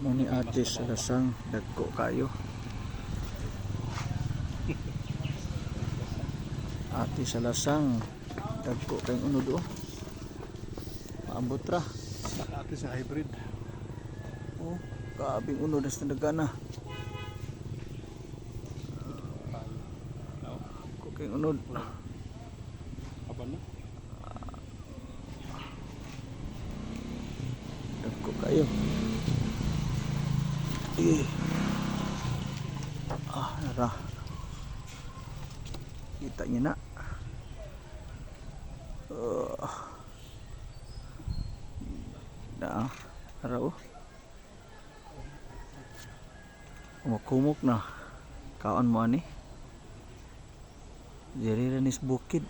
Mo ni ate sa lasang, dagko kayo. Ate sa lasang, dagko kayong unod oh. Maambot ra. Ate sa hybrid. Oh, kaabing unod nas nagana. Dagko kayong unod. Aba na. Dagko kayo. Eh. Ah, nara. Kita niyo na. Na, nara oh. Kumok na. Kaon mo ani. Diri ra nis bukid.